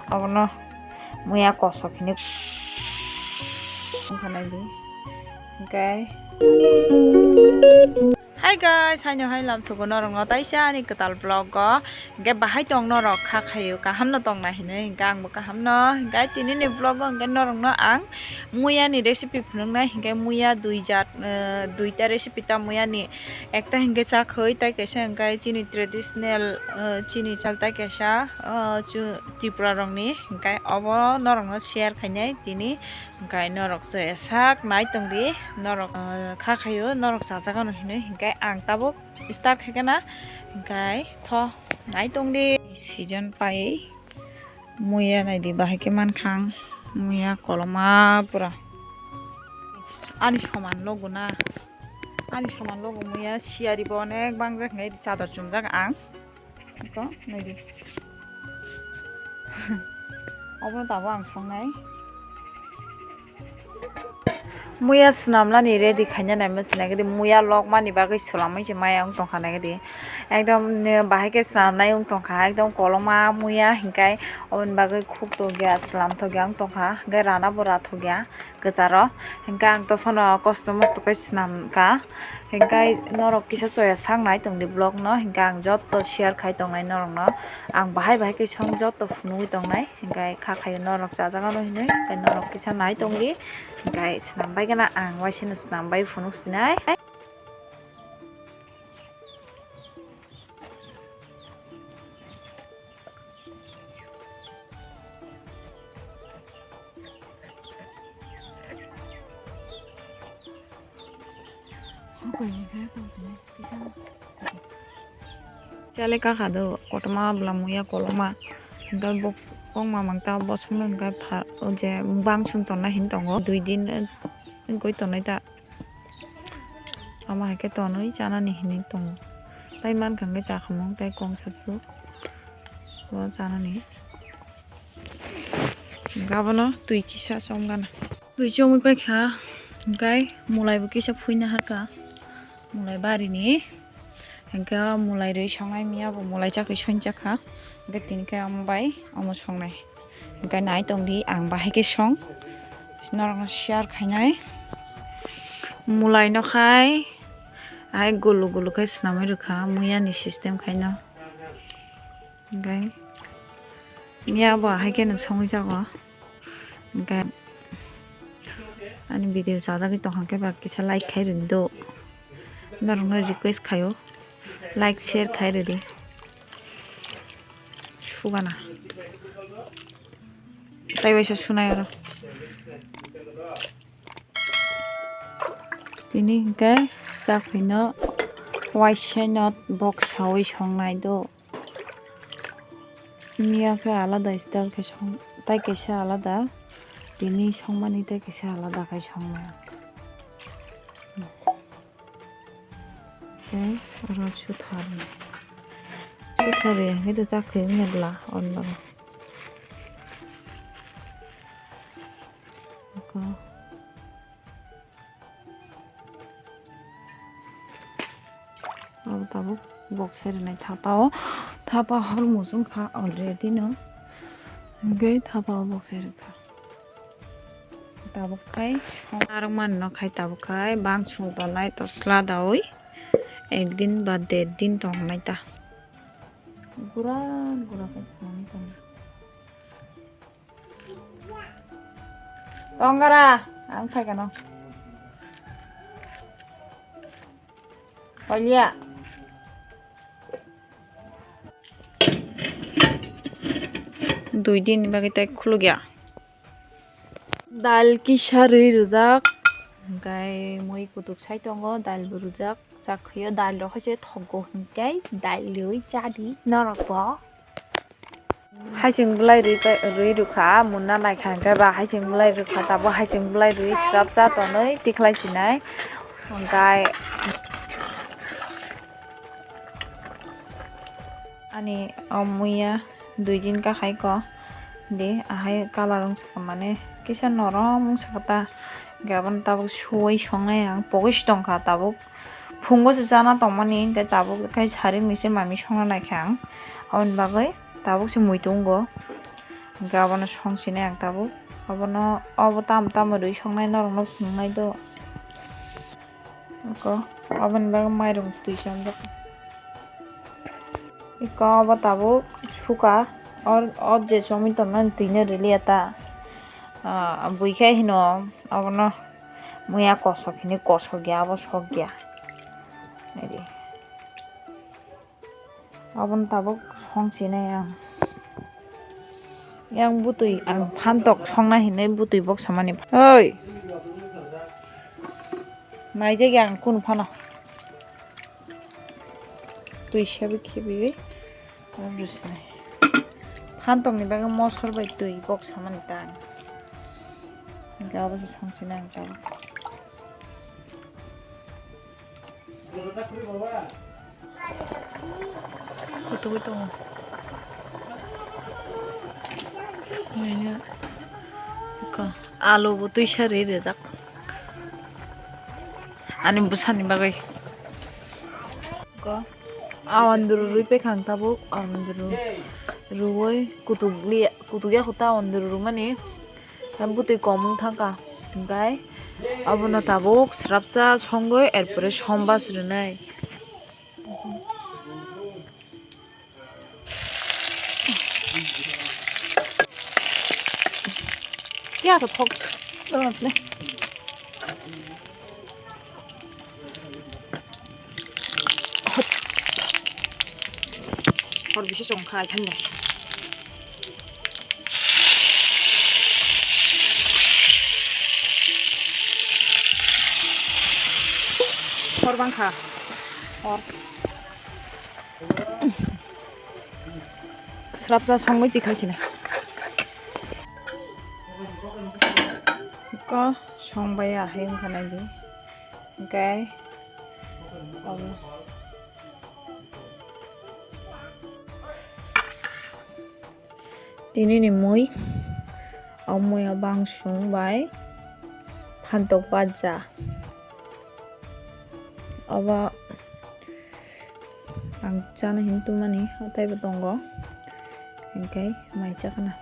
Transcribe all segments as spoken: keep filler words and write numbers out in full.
Abono muya kosok hinwi wngkha naidi. Hingkhe, hi guys, haino hai lamsugo norokno taisa ani kwtal vlog o. Hingkhe bahai tong norok kha khaio, kaham no tong nai hinwi, hingkhe angbo kaham no. Hingkhe tini ni vlog o hingkhe norokno ang muya ni recipe phunuknai, hingkhe muya dui jat, eh, duita recipe ta muya ni. Ekta hingkhe chakhwi, tai kaisa hingkhe chini traditional, eh, chini chal, tai kaisa, eh, chu-, Tripura rokni, hingkhe obo norokno share khainai tini, hingkhe norok je sak nai tongdi, norok, eh, kha khaio, norok chajak ano hinwi, hingkhe ang tabuk start khaikhe na, hingkhe tho nai tongdi. Season pai. Muya naidi, bahai khe mankha ang. Muya koloma pura. Ani soman logo na. Ani soman logo muya siyari bo onek bangjak hinwi chador chumjak ang. Iko naidi. Obono tabuk ang songnai. Muya swnamnani ready khaina naima swnai gidi, muya lokmani bagwi swlamwi se maya wng tongkha nai gidi. Ekdom ne bahai khe swnamnai wng tongkha, ekdom koloma muya hinkai oboni bagwi khuk tokya, swlam tokya wng tongkha, hinkai rana bo ra thokya kwcharo. Hinkai ang to phano kosto mosto khe swnamkha, hinkai norok kisa choya sak nai tongdi vlog no, hinkai ang jotto share khai tongnai norokno, ang bahai bahai khe song jotto phunugwi tongnai. Hingkhe kha khaio norok chajak ano hinwi, hingkhe norok kisa nai tongdi, hingkhe swnam bai gana ang waisano swnam bai phunuk sinai. Chale kaka do, kotorma bwla muya koloma. Hingke bo kok mamang ta bo songno hingke pha, o je bang song tonna hin tongo. Dui din, eh, goi tongnai ta. Ama hai khe tonwi chanani hinwi tongo. Tai mankha hingke chakhamung tai kongsa chuk. Bo chanani. Hingke abono twi kisa chom gana. Twi chomwi paikha, hingke mulai bo kisa phuina harkha, mulai barini, hingke mulai rwi songnai miya bo mulai chakwi soinjakha, hingke tini khe omo bai omo songnai, hingke nai tongdi ang bahai khe song, norokno share khainai, mulai no khai, hai gulu gulu khe swnamwi rwkha, muya ni system khaino. Hingke ya bo hai khe no songwi jago. Hingke ani video chajagwi tongkha khe ba kisa like khai rwdi do. Norokno request khaio, like share khai rwdi. Sugana. Tai waisa sunai oro. Tini hingke chakhwino waisa no boksawi songnai do. Miya khe alada style khe song, tai kaisa alada, tini songmani tai kaisa alada khai songnai. Tei oro suthar, suthar ya khe to chakhwi wngya bwla on bagwi. Oko. Abo tabuk boksai rwnai thapa o, thapa hor muchung kha already no, hingke thapa o boksai rwkha. Tabuk khai song narwk mani no khai tabuk khai bang sung tongnai to sla daui ek din ba der din tong nai ta. Gura gura khai swnamwi tong. Tongkara, ang phaikha no. Olia. Dui din ni bagwi tai khulukya. Dal kisa rwi rwjak, hingkai mui kutuk sai tongo, dal bo rwjak. Chakhwio dal rok hai se thogo hingkai dal riui chadi norok bo. Haising bwlai rwi kai, rwi rwkha, munna naikha hingke ba haising bwlai rwkha, tabuk haising bwlai rwi srap cha tonwi tikhlai sinai. Hingkai ani o muya dui din kakhai ko di, ahai colour wngsa kha mane kisa norom wngsa kha ta, hingke abono tabuk suui songnai ang pogwi si tongkha tabuk. Phungo se chana tongmani, hingke tabuk khe sarik ni se mami songna naikha ang. Aboni bagwi tabuk se mui tongo. Hingke abono songsinai ang tabuk. Abono, obo tamo tamo rwi songnai norokno phunuknai do. Eko, aboni bagwi mairung twi chongjak. Eko, obo tabuk suka. Or, or je chomwi tongmani twino riliya ta. Ah, buikhe hino, abono muya kosok hini kosok ya, abo sok ya. Naidi. Aboni tabuk songsinai ang. Yang butwi ang phantok songna hinwi butwi boksa mani. Oi. Naijak yang kunu phano. Twi sebi khibiwi. Rusinai. Phantokni bagwi mosor bai twi boksa mani tang. Hingke abo se songsinai ang tabuk. Kutugwi tongo. Nini eko alu bo twisa ri rijak ani bwsani bagwi. Eko awan duru rwi pekha ang tabuk awan duru rwi kutuk liya kutuk ya kho ta awan duru rwmani. Tam bwtwi kom wng thangkha, hingkai abono tabuk srapsa songwi, erpore sombas rwnai. Kya to thok. Hor bisi chong kha, ai thani. Hor bang kha. Hor. Srapsa songwi tikhaisina. Ko songbai ahai wngkha naidi. Hingkai omo. Tini ni mui, o mui o bangsung bai phantok baja. Obo ang chana hin tumani, o taibo tongo, hingkai mai chakana.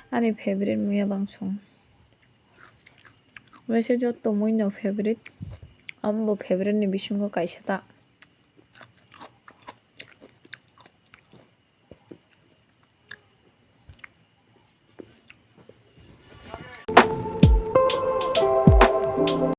Ani favorite mui o bangsung. Waisa joto mui no favorite, amo bo favorite ni bisingo kaisa ta.